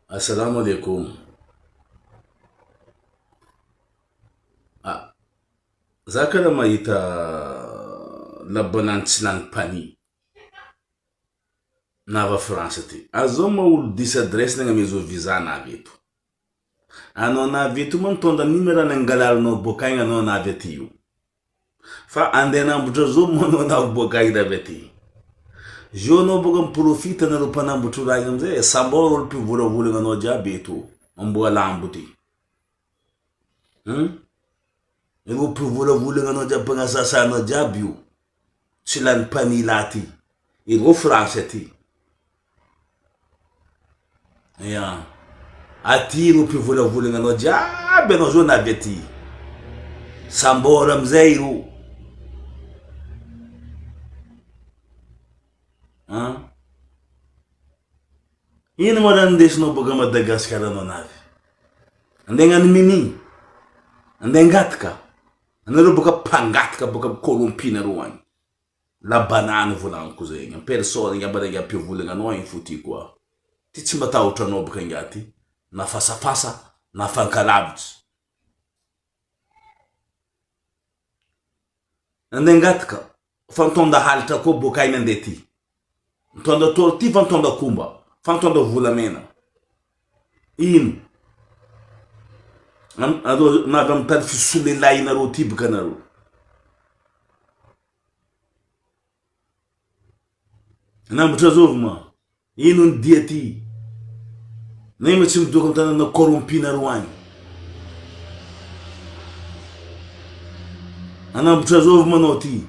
Assalamo alaikum. Ah, za karaha mahita labanany tsy lany panier na avy a France aty. Azao ma olo diso adresse nagname zao visa navy eto. Anao navy eto ma nitondra an'ino raha nangalarinao boaka agny anao navy aty io. Fa andeha hanambotra zo moa anao navy boaka agny navy aty. Zo anao boka mi-profite anareo mpanambotry raha igny amizay e, sambaoro olo mpivolavolagna anao jiaby eto, amboa lambo ty. Hum? Ireo mpivolavolagna anao jiaby mpagnasasa anao jiaby io, tsy lany mpanila aty, ireo France aty. Ya. Aty ireo mpivolavolagna anao jiaby anao zao navy aty. Sambôra amizay ireo. An. Ino ma raha nindesinao boaka Madagasikara anao navy? Andeha hagnano mimi? Andeha hangataka? Anareo boaka mpangataka boaka mi-corrompu nareo agny. La banane volagniko zegny en personne ngamba regny ampivolagna anao igny fo ty koa ty tsy matahotra anao baka ingahy ty na fasafasa na fankalavitsy nandeha angataka fa nitondra halatra koa boaka agny nandeha ty nitondra tortue fa nitondra komba fa nitondra volamena ino Am- na avy amy tany fisolelahinareo ty baka nareo. Hanambotra zovy ma? Ino ny dia ty? Naima tsy midoko am tanàna corrompu nareo agny. Hanambotra zovy manao ty?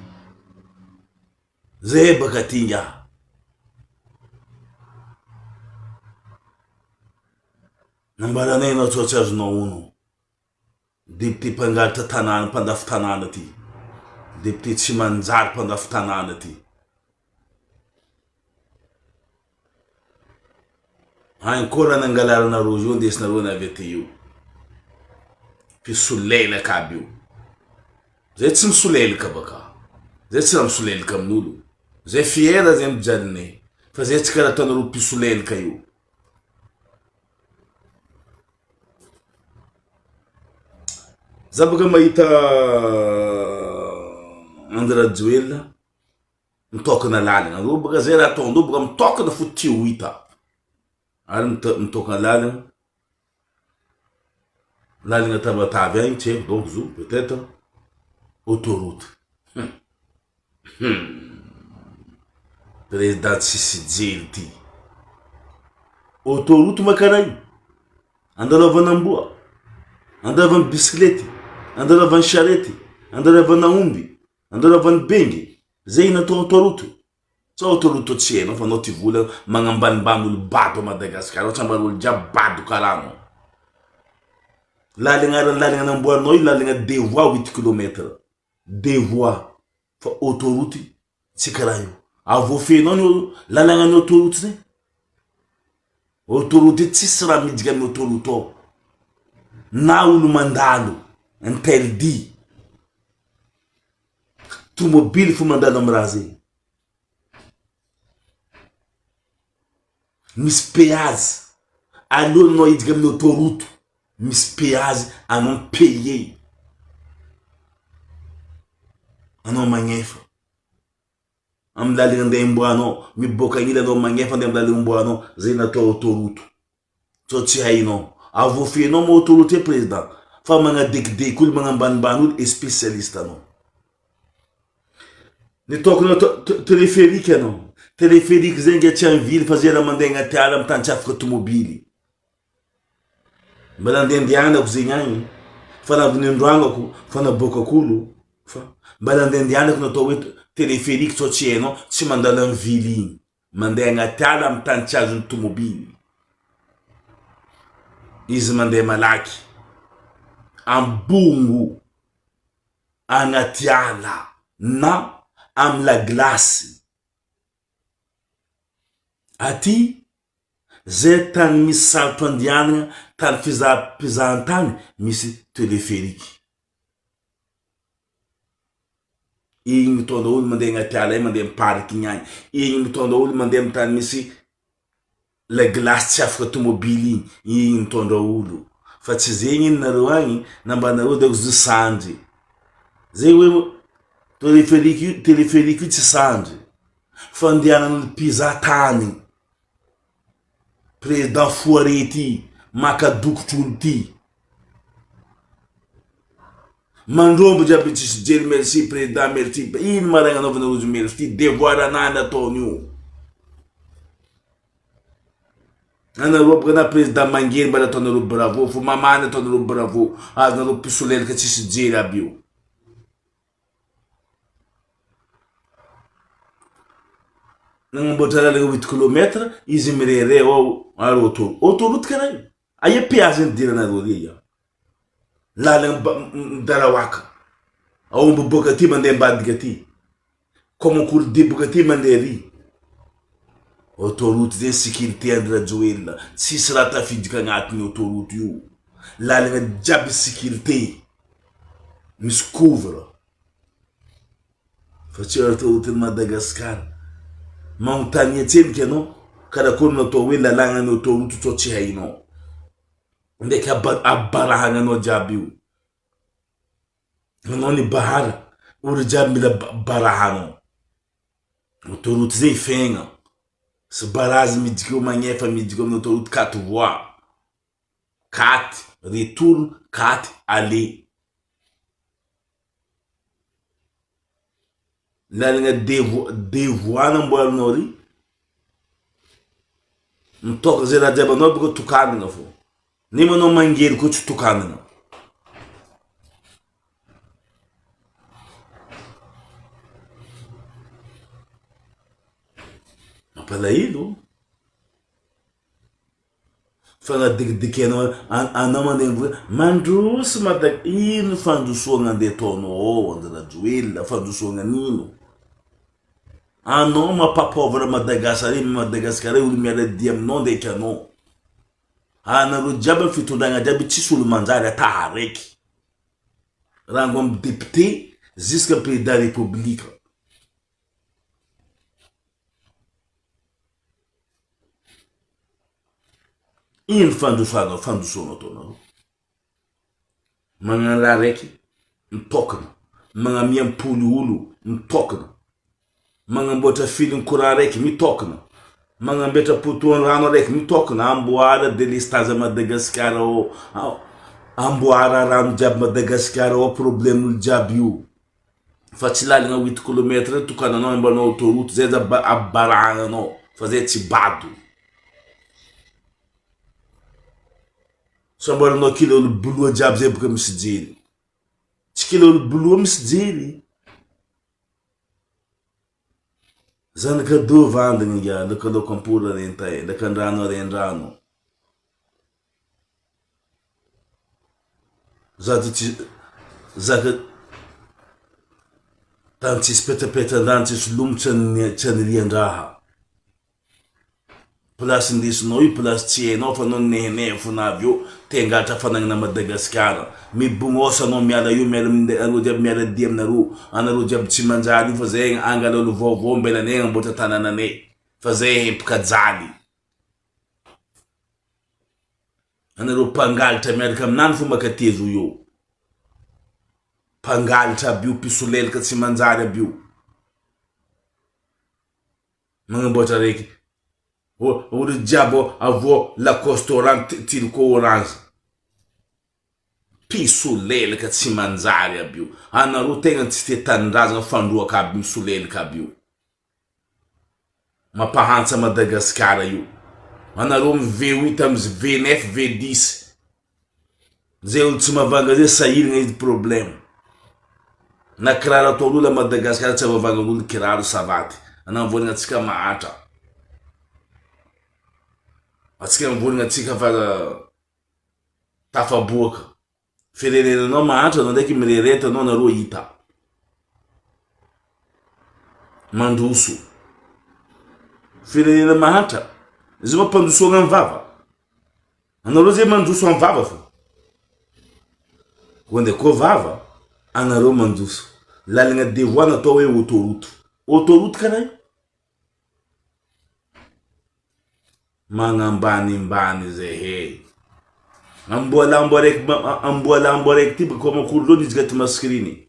Zay baka ty ingahy. Nambaranay anao tsy tsy azonao ono. Député mpangalatra tanàna, mpandafo tanàna ty. Député tsy manjary mpandafo tanàna ty. Agny koa raha nangalarinareo io ndesinareo navy aty io. Mpisolelaka aby io. Zay tsy misolelaka baka. Zay tsy raha misolelaka amin'olo. Zay fiera zay mijalinay. Fa zay tsy karaha ataonareo mpisolelaka io. Za boka mahita Andry Rajoelina mitokana lalana, reo boka zay raha ataondreo boka mitokana fo ty ho hita, ary mitokana lalana, lalana Tamatave agny tsy haiko donc zo peut etre autoroute. Hum! Président tsisy jery ty. Autoroute ma karaha io? Andalaovana amboa, andalaovan'ny bisikilety, andalaovan'ny charette, andalaovana omby, andalaovan'ny bengy, zay natao autoroute. Sao autoroute tsy hainao fa anao ty vola magnambanimbany olo bado a Madagascar ao, tsy ambany olo jiaby bado karaha anao. Lalagna lalagna namboarinao io lalagna deux voies huit kilomètre. Deux voies fa autoroute tsy karaha io. Ary voafehinao ny lalagna ny autoroute zay. Autoroute tsisy raha midika amin'ny autoroute ao. Na olo mandalo interdit. Tomobily fo mandalo amy raha zay. Misy péage alohanao hiditra amin'ny autoroute misy péage anao mi-payer anao magnefa amin'ny lalana andeha imboanao miboaka ila anao magnefa andeha amin'ny lalana imboanao zay natao autoroute sao tsy hainao ary voafehinao moa autoroute e président fa magnadekideky olo magnambanimbany olo e spécialiste anao Ny tokony atao téléphérique anao, téléphérique zay nge tsy en ville fa zay raha mandeha agnaty ala amy tany tsy afaka tomobily. Mba nandehandehanako zegny agny fa navy nindroagnako fa naboakako olo fa mba nandehandehanako natao hoe téléphérique tsao tsy hainao tsy mandalo amy ville igny, mandeha agnaty ala amy tany tsy azon'ny tomobily. Izy mandeha malaky, ambongo. agnaty ala na amy la glace aty zay tany misy sarotro andianagna tany fizaha mpizahan-tany misy téléphérique igny mitondra olo mandeha agnaty ala igny mandeha amy parc igny agny igny mitondra olo mandeha amy tany misy. La glace tsy afaka tomobily igny, igny mitondra olo. Fa tsy zegny iny nareo agny, nambanareo dago zo sandry. Zay hoe téléphérique io, téléphérique io tsy sandry. Fandehanan'ny mpizaha tany. Président foiré ty, maka dokotr'olo ty. Mandrombo jiaby tsisy jery merci président merci ino ma raha agnanaovana rojo merci devoir anahy nataony io anareo boka na président mangery mba nataonareo bravo fo mama nataonareo bravo azonareo mpisolelaka tsisy jery aby io nagnamboatra lalana huit kilomètre izy mirehareha ao ary autoroute autoroute karaha io aia péage nidiranareo ry ia Lalana midarawaka, aomby boaka aty mandeha ambadika aty, kômakory diboka aty mandeha ary, autoroute zegny sécurité Andry Rajoelina, tsisy raha tafiditra agnatiny autoroute io, lalana jiaby sécurité, misy couvre, fa tsy autoroute ny Madagascar, magnontania antsendriky anao karakôry natao hoe lalàna ny autoroute tsao tsy hainao. Ndraiky abarahana anao jiaby io. Anao ny bahara, olo jiaby mila barahanao. Autoroute zay fiaigna. Sy barazy midika eo magnefa midika amin'ny autoroute quatre voies. Quatre retour, quatre aller. Lalagna deux voies, deux voies namboarinao ry. Mitôka zay raha jiaby anao bôka tokanagna fô. Nefa anao mangery koa tsy tokanagna. Mampalahelo. Fagnadikadikanao anao mandeha mivory mandroso Mada ino fandrosoagna andeha ataonao ao Andry Rajoelina fandrosoagna an'ino? Anao mampaha pauvre Madagasare Madagasikara olo miara-dia aminao ndraiky anao anareo jiaby amy fitondragna jiaby tsisy olo manjary ata araiky rango amy député jusqu'à président république. Ino fandrosoana fandrosoana ataonareo? Magnano raha raiky mitokana, magnamia ampoly olo mitokana, magnamboatra fil courant raiky mitokana, magnambetra poteau rano raiky mitokana, amboara delestazy à Madagasikara ao, amboara rano jiaby Madagasikara ao problème olo jiaby io. Fa tsy lalagna huit kilomètre tokananao ambanao autoroute zay aza abarahananao fa zay tsy bado. Samborinao kila olo boloa jiaby zay boka misy jery. Tsy kila olo boloa misy jery. Zanak'adoha vandana ingahy, lokaloko am-polo aren-tay, lakandrano aren-drano. Za ty tsy zaka tany tsisy petsapetsan-drano tsisy lomo tsy tsy anirian-draha. Place indesinao io place tsy hainao fa anao ninehinehy fona avy eo te hangalatra fanagnana Madagasikara. Mibognosa anao miala eo miala aminareo jiaby miara dia aminareo, anareo jiaby tsy manjary io fa zay angala olo vaovao mbela anay agnamboatra tanananay fa zay hempaka jaly. Anareo mpangalatra miaraka aminany fo makatezo io. Mpangalatra aby io, mpisolelaka tsy manjary aby io. Magnamboatra raiky. Olo jiaby avoa lacoste orange, tiriko orange. Mpisolelaka tsy manjary aby io. Anareo tegna tsy tia tanindrazagna fandroaka aby misolelaka aby io. Mampahantsa Madagasikara io. Anareo am V huit am V neuf V dix. Zay olo tsy mavanga zay sahiragna izy problème. Na kiraro ataon'olo a Madagasikara tsy avavangan'olo kiraro savaty. Anao mivolagna antsika mahantra. Antsika mivolagna antsika fa tafaboaka. Firenenanao mahantra anao ndraiky mirereta anao nareo hita. Mandroso. Firenena mahantra. Izy mampandrosoagna ny vava. Anareo zay mandroso amin'ny vava fo. Koa ndraiky koa vava, anareo mandroso. Lalagna devoa natao hoe autoroute. Autoroute karaha io. Magnambanimbany zay he. Amboa lambo araiky amboa lambo araiky ty baka makory loa niditra ty maskriny.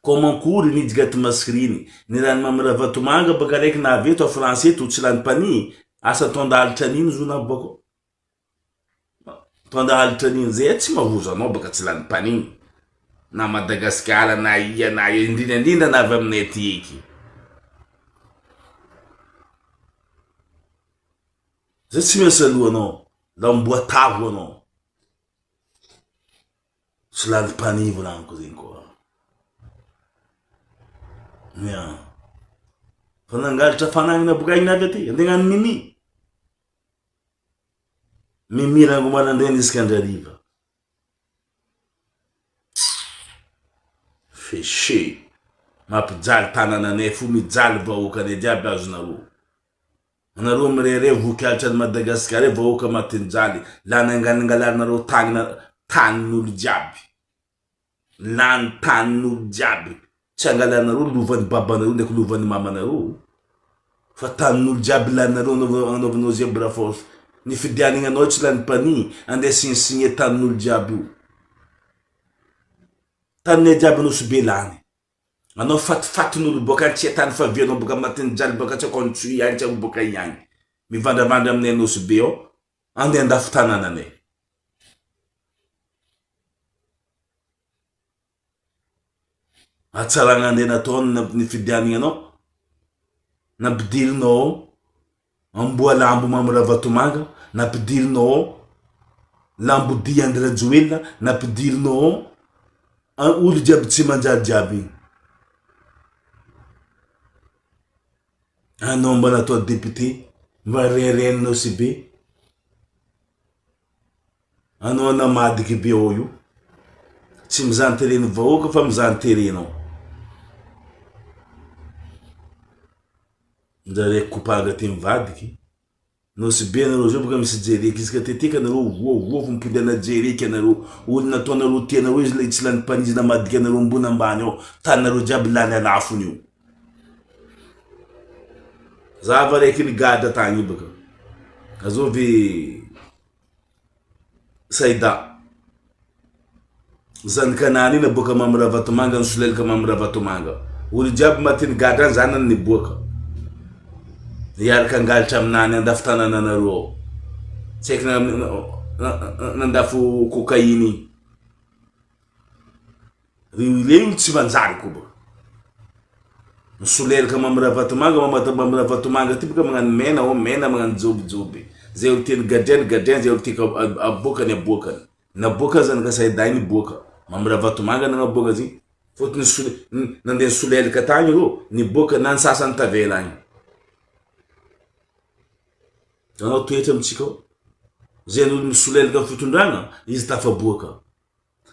Ko mankory niditra ty maskriny. Ny rano mamy Ravatomanga baka araiky navy eto a France eto tsy lany panihy asa tondalitra an'ino zo na bako. Mpandalitra an'iny zay tsy mahozo anao baka tsy lany panigny na Madagasikara na ia na ia indrindra indrindra na avy aminay aty eky. Zay tsy miasa loha anao, lamboa taho anao. Tsy lany panigny volagniko zegny koa. Ya. Fa nangalatra fanagnana boka aigna avy aty, andeha hagnano mimi. Mimi rango marandraina isaka andro hariva. Feche. Mampijaly tanananay fo mijaly vahoakanay jiaby azonareo. Anareo mirehareha voky alitra any Madagascar io vahoaka matinjaly lany angalangalarinareo tany tanin'olo jiaby. Lany tanin'olo jiaby. Tsy angalanareo lovan'ny babanareo ndraiky lovan'ny mamanareo fa tanin'olo jiaby laninareo anaovanao zebra force. Ny fidianagna anao tsy lany panihy andeha signé signé tanin'olo jiaby io. Taninay jiaby Nosy be lany. Anao fatifatin'olo boaka any tsy hay tany favianao boaka matin'ny jaly boaka tsy haiko Antsohihy any tsy haiko boaka aia agny. Mivandravandra aminay Nosy be ao andeha andafy tanànanay. Hatsarana andeha natao ny fidianana anao, nampidirinao ao amboa lambo Mamy Ravatomanga, nampidirinao ao lambodia Andry Rajoelina, nampidirinao ao olo jiaby tsy manjary jiaby igny. Anao mba natao député, mba reharehanao sy be. Anao namadiky be ao io. Tsy mizaha ny teren'ny vahoaka fa mizaha ny terenao. Ndraraiky kopanga ty mivadiky. Nosy be anareo zao boka misy jereky isaka tetika anareo voa voa fo mipody ana jereky anareo. Olo nataonareo tianareo izy le tsy lany mpanizy namadika anareo ambony ambany ao. Taninareo jiaby lany alafony io. Za va raiky nigadra tagny io baka. Azovy Saida. Zanakanany iny aboaka Mamy Ravatomanga nisolelaka Mamy Ravatomanga. Olo jiaby maty nigadra any zanany niboaka. Hiaraka hangalatra aminany andafy tanànanareo ao. Tsy haiko na nandafo cocaïne igny. Ry reo tsy manjary koa baka. Misolelaka Mamy Ravatomanga, mamata Mamy Ravatomanga ty baka magnano mena ô mena magnano joby joby. Zay olo tiany gadrainy gadrainy, zay olo tiako aboakany aboakany. Naboaka aza ny Saida igny niboaka. Mamy Ravatomanga nagnaboaka azy igny. Fôtony nisole- nandeha nisolelaka tagny ireo, niboaka na ny sasany tavela agny. Anao toetra amintsika ao. Zay olo misolelaka amy fitondragna, izy tafaboaka.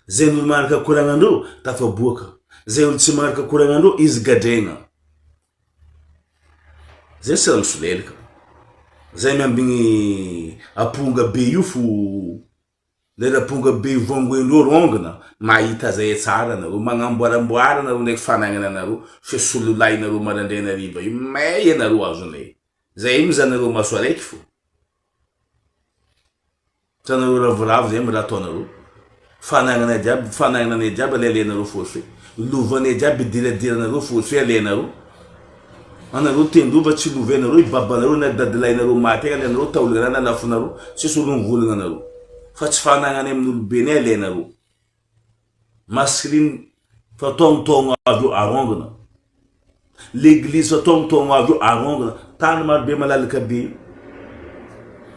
Zay olo magnaraka koragnandreo tafaboaka, zay olo tsy magnaraka koragnandreo izy gadraigna. Zay tsy raha misolelaka. Zay miambigny aponga be io fo le raponga be io vangoendreo rongona mahita zay tsara nareo, magnamboaramboara nareo ndraiky fanagnana anareo fe sololahinareo maraindraigny hariva io may anareo azonay. Zay mizaha anareo maso araiky fo. Hitanareo ravoravo zay raha ataonareo. Fanagnanay jiaby, fanagnanay jiaby alainareo forfait. Lovanay jiaby idiradiranareo forfait alainareo. Anareo tendrova tsy lovainareo i babanareo na dadilahinareo maty agny alainareo taolana na lafonareo tsisy olo mivolagna anareo. Fa tsy fanagnanay amin'olobenay alainareo. Masculine fa taogno avy eo arongona. L'église fa taogno avy eo arongona. Tany marobe malalaka be io.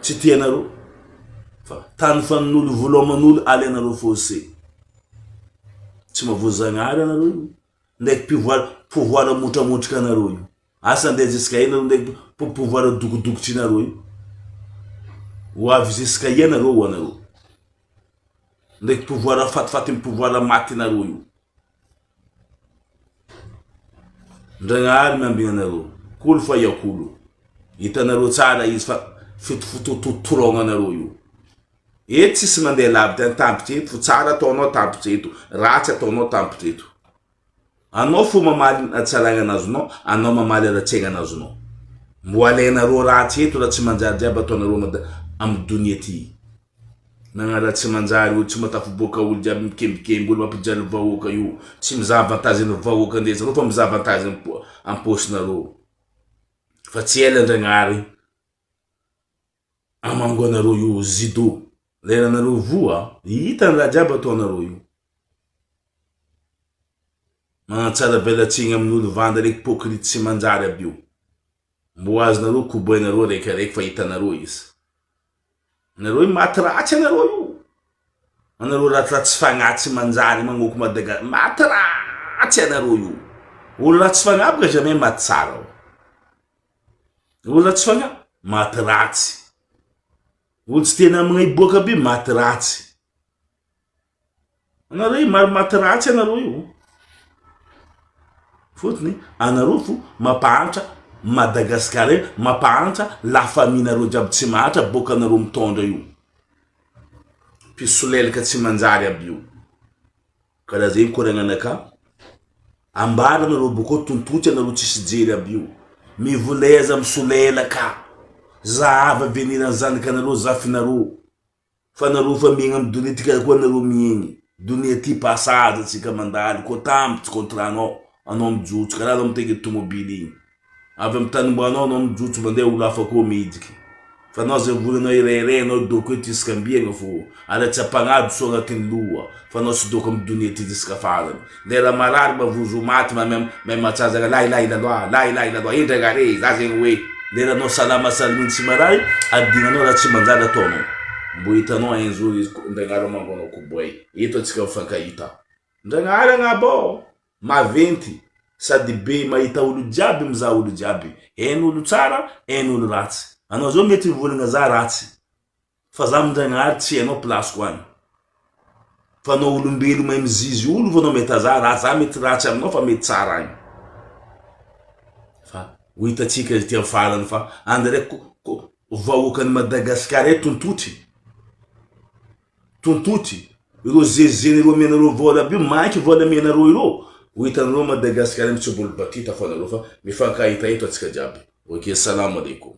Tsy tianareo. Fa tany fanin'olo voloman'olo alainareo fosse. Tsy mahavoa Zagnahary anareo io. Ndraiky pouvoir pouvoir motramotrika anareo io. Asa andeha jusqu'à ino ndraiky pouvoir dokodokotrinareo io. Ho avy jusqu'à ia nareo ho anareo. Ndraiky pouvoir fatifatin'ny pouvoir maty nareo io. Ndragnahary miambigna anareo. Kolo fa iakolo. Hitanareo tsara izy fa fitofotototoraognanareo io. Eto tsisy mandeha lavitra any tampitra eto fo tsara ataonao tampitra eto, ratsy ataonao tampitra eto. Anao fo mamaly hatsaragna anazonao, anao mamaly haratsiagna anazonao. Mbo alainareo ratsy eto raha tsy manjary jiaby ataonareo mada am donia ty. Nagnano raha tsy manjary olo tsy matafiboaka olo jiaby mikembikemby olo mampijaly vahoaka io. Tsy mizaha avantage ny vahoaka ndesareo fa mizaha avantage am paosinareo. Fa tsy ela Andragnahary hamango anareo io judo. Leranareo voa hita ny raha jiaby ataonareo io. Magnatsara velatsiagny amin'olo vanda raiky hypocrite tsy manjary aby io. Mbo azonareo kobainareo raiky araiky fa hitanareo izy. Nareo io maty ratsy anareo io. Anareo ratsiratsy fagnahy tsy manjary magnoko Madagascar. Maty ratsy anareo io. Olo ratsy fagnahy boka jamais maty tsara ao. Olo ratsy fagnahy maty ratsy. Olo tsy tia namagna hiboaka be maty ratsy. Anareo io maro maty ratsy anareo io. Fotony anareo fo mampahantra Madagascar io, mampahantra la famille nareo jiaby tsy mahantra boka anareo mitondra io. Mpisolelaka tsy manjary aby io. Karaha zegny koragnanakahy. Ambara anareo bokeo tontotsy anareo tsisy jery aby io. Mivoleza misolelaka. Zahava avenir ny zanakanareo zafinareo. Fa nareo fa miaigna am donia ty karakory nareo miaigny donia ty passage atsika mandalo koa tampitsy contrat nao anao mijotso karaha anao mitaigy tomobily igny avy am tany ombanao anao mijotso mandeha olo hafa koa midriky fa anao zay volanao irery anao doko eto isaka ambiagna fo ary tsy ampagnado soa agnatin'ny loha fa anao tsy doko am donia ty jusqu'à farany Lera marary mavozo ho maty mahay mahatsazaka la ilaha illallah la ilaha illallah indraga re za zegny hoe lera anao salama saliminy tsy marary adignanao raha tsy manjary ataonao mbo hitanao un jour izy ndragnahary hamango anao koboay eto antsika mifankahita ndragnahary agnabo ao maventy sady be mahita olo jiaby mizaha olo jiaby hainy olo tsara hainy olo ratsy anao zao mety mivolagna za ratsy Fa za mindragnahary tsy hainao place-ko any. Fa anao olombelo mahay mizizy olo fa anao mety za ratsy, za mety ratsy aminao fa mety tsara agny. Fa ho hitantsika izy ty am farany fa andraiky ko ko vahoakan'i Madagasikara eto tontotry, tontotry, ireo zezena ireo amenareo vola aby io, mainky vola amenareo ireo, ho hitanareo Madagasikara mitsobolo batita fa nareo fa mifankahita eto antsika jiaby. Ok, salam alaikum.